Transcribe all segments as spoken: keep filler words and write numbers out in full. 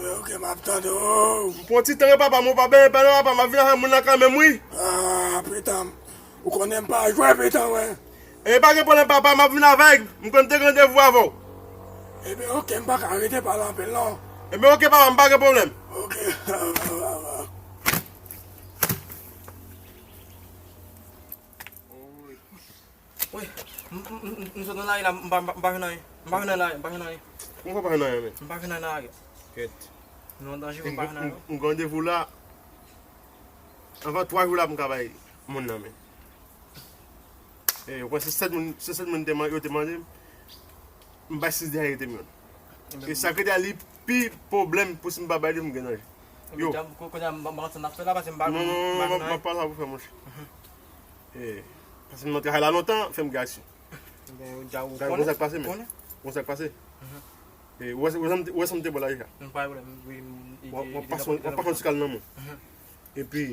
Ok, m ap tande w. M pran ti tan, wi, papa, m pa benyen pale, papa, m ap vin avè moun nan kanmenm, wi. Ah, pitan, ou konnen m pa jwe pitan, wi. E pa gen pwoblèm, papa, m ap vin avè l. M konn te gen randevou avè w. Ebyen, ok, m pa ka rete pale anpil, non. Ebyen, ok, papa, m pa gen pwoblèm. Ok. Wi, m, m, m, m, m sot nan lari la, m pa, m pa, m pa jwenn anyen. M pa jwenn anyen, m pa jwenn anyen. Kòman w pa jwenn anyen, men? M pa jwenn anyen nan lari. Kèt. Nou an danje, m pa jwenn anyen. M, m, m gen randevou la. Anvan twa jou la pou m ka bay moun nan, men. E, ou kwè se sèt moun, se sèt moun te man-, yo te mande m. M bay sis dèyè yo te m jwenn. E sa ki te li pi pwoblèm pou si m pa bay li, m gen danje. Yo. Kounye a, m pa konn sa n ap fè la, paske m pa, non, non, non, m pa pa la pou fè, monchè. E, paske m nan travay la lontan, fè m gason. Ebyen, ou deja ou konnen. Gon sa k pase, men. Gon sa k pase. E, ou wè, ou wè sa m te, ou wè sa m te ba w la deja. M pa gen pwoblèm, wi, m, w ap pase yon ti kal nan men w. Epi,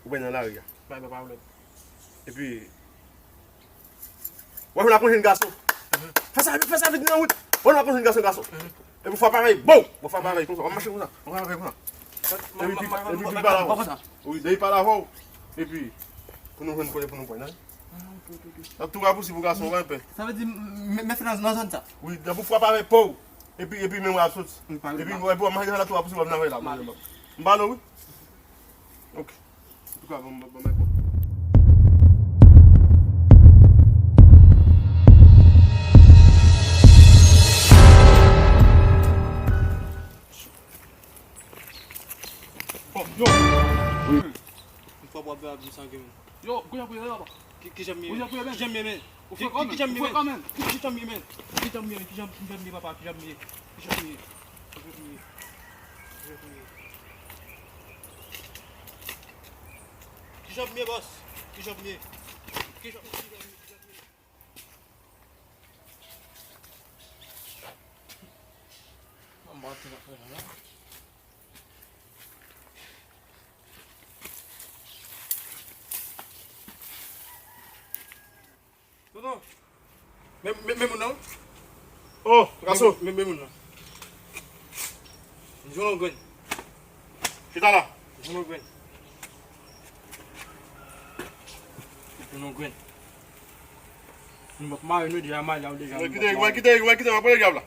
ou bay nan lari a. Pa gen pwoblèm. Epi, w ap jwenn ak yon jèn gason. Fè sa vit, fè sa vit nan wout. W ap jwenn ak yon jèn gason, gason. Epi, fwa parèy, bon, w ap fwa parèy konsa, w ap mache konsa, w ap mache konsa. Epi, epi, epi, pale avè w. Wi, depi pale avè w. Epi, pou nou jwenn kote pou nou pran, nan. Ap tou rapousib pou gason, w ap pè. Sa vle di, m, m, men se nan, nan zòn sa. Wi, depi w frape avèk po w. Epi, epi, men w ap soti. Epi, epi, w ap manje la tou rapousib, w ap nan la. M ba nou, wi. Ok. Antouka, bon, bon, bon, bon. Oh, yo. Wi. M fò pwòp la, di sa gen. Yo, kounye a, kounye a, papa. Ki, ki jan m ye, men? Kounye a, kounye a, men. Ki, ki, ki jan m ye, men? Ki jan m ye, men? Ki jan m ye, men? Ki jan m ye, papa? Ki jan m ye? Ki jan m ye? Ki jan m ye? Ki jan m ye? Ki jan m ye, bòs? Ki jan m ye? Ki jan m ye? Ki jan m ye? Mwen ba w ti nan la. Tonton, men, men, men moun nan. Oh, gason. Men, men, men moun nan. Jwenn yon grenn. Chita la. Jwenn yon grenn. Jwenn yon grenn. Mwen mare nou deja, mare la, ou deja. Mwen kite, mwen kite, mwen kite, mwen pran dyab la.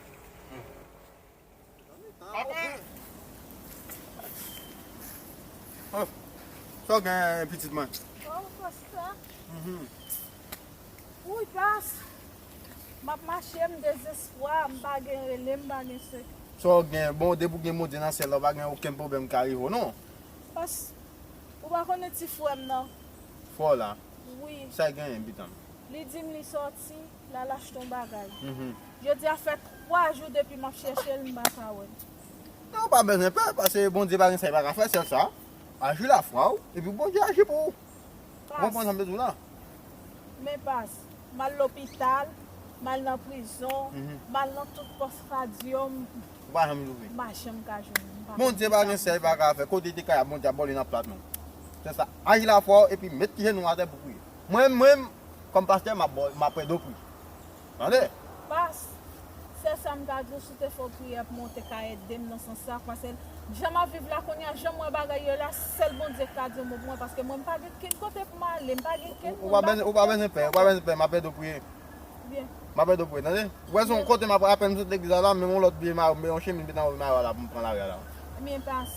Papa! Oh, sa w gen, pitit mwen? Oh, Kosta. Mhm. Woy, pas. M ap mache, m dezespwa, m pa gen rele, m pa gen sèk. Sa w gen? Bon, depi w gen Bondye nan syèl la, w pa gen okenn pwoblèm k ka rive w, non. Pas, ou pa konnen ti frè m nan? Frè w la? Wi. Sa l genyen, pitit mwen? Li di m li sòti, l al achte yon bagay. Mhm. Jodi a fè twa jou depi m ap chèche l, m pa ka wè l. Non, ou pa bezwen pè, paske Bondye pa gen sa li pa ka fè, sèl sa. Aji lafwa w, epi Bondye aji pou ou. Ou konprann sa m te di w la? Men pas, m al lopital, m al nan prizon, mhm, m al nan tout pòs radyo, m, ou pa janm jwenn. M pa janm ka jwenn, m pa. Bondye pa gen sa li pa ka fè, kote li te ka, Bondye ap ba w li nan plat non. Se sa, aji lafwa w, epi met jenou w atè pou priye. Mwen, mwen, kòm pastè, m ap ba w, m ap plede w priye. Tande? Pas, sèl sa m ka di w, si w te fè yon priyè pou mwen, w te ka ede m nan sans sa, paske jan m ap viv la kounye a, jan m wè bagay yo la, sèl Bondye k ka di yon mo pou mwen, paske mwen, m pa gen kenn kote pou m ale, m pa gen kenn moun. Ou pa bezwen, ou pa bezwen pè, ou pa bezwen pè, m ap ede w priye. Byen. M ap ede w priye, tande? Ou wè se yon kote m ap, apèn m sot legliz la, la, menm yon lòt vye mare, yon chemiz m te anvi mare la pou m pran lari a la. Ebyen, pas,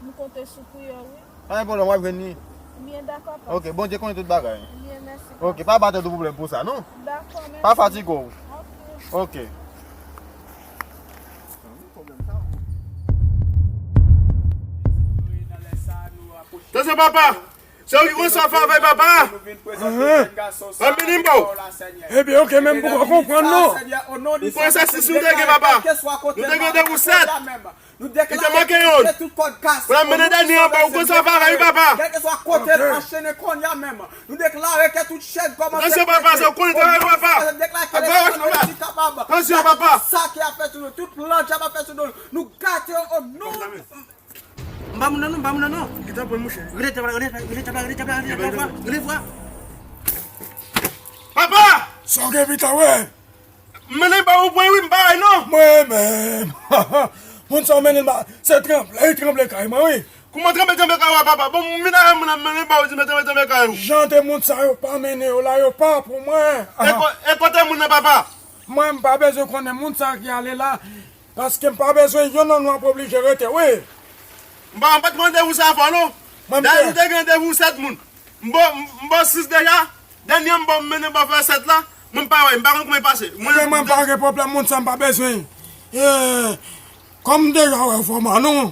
m konte sou priyè w, wi. Pa gen pwoblèm, w ap jwenn li. Byen, dakò, pas. Ok, Bondye konnen tout bagay. Byen, mèsi, pas. Ok, pa ba tèt ou pwoblèm pou sa, non. Dakò, mèsi. Pa fatige w. Ok. Ok. Tansyon, papa! Se ou ki konn sa w fè avè papa! Ban m minim pa w! Ebyen, ok, men m poko konprann, non. Ou konn sa si sou te gen papa! Nou te gen de pou sèt! Nou deklare ke tout kòd kase, nou deklare ke tout chèn kòmanse kase. Nou deklare ke tout chèn kòmanse kase. Nou deklare ke tout chèn kòmanse kase. Nou deklare ke tout sa ki ap fèt sou nou, tout plan dyab ap fèt sou nou, nou gate yo o non. M pa moun nan non, m pa moun nan non. Ki tan pou mouche? Rete, rete, rete, rete, rete, rete, rete, rete, rete. Papa! Sa w gen pita, wè? M mennen ba ou pwen wi, m pa wè non. Mwen menm. Moun sa w mennen ba, se tranble, tranble kay mwen wi. Kouman tranble, tranble kay ou a papa? Bon, m vin avè moun ap mennen ba ou di men tranble, tranble kay ou. Jan de moun sa yo pa mennen yo la, yo pa pou mwen. E ko- e kote moun nan papa? Mwen m pa bezwen konnen moun sa ki ale la. Paske m pa bezwen yonn nan nou ap oblije rete wi. M pa m pa t gen randevou sa fò non. Dayè nou te gen randevou sèt moun. M ba w sis deja. Dènye m ba w m mennen ba w fè sèt la. Mwen m pa wè, m pa konn kouman l pase. Mwen menm mwen pa gen pwoblèm, moun sa m pa bezwen. Kòm m deja wè fòm an nou,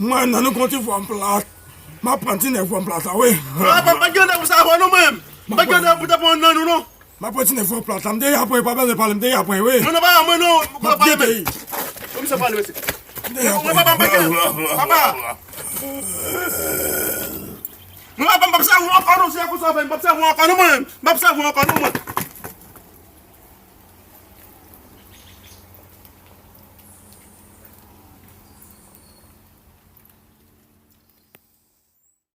mwen nan nou konn ti fòm plat. M ap pran ti nèg fòm plat la wi. Papa m pa t gen randevou sa fò non mwen menm. M pa t gen randevou pou te pran nan nou non. M ap retire fò plat la, m deja pran, pa bezwen pale, m deja pran wi. Non, non, pa mwen non, ou pa pale men. Ou misye pale mesye. Mwen papa m pa gen, papa. Mwen papa m p ap sèvi w ankò non, se konsa w fè, m p ap sèvi w ankò non mwen, m p ap sèvi w ankò non mwen.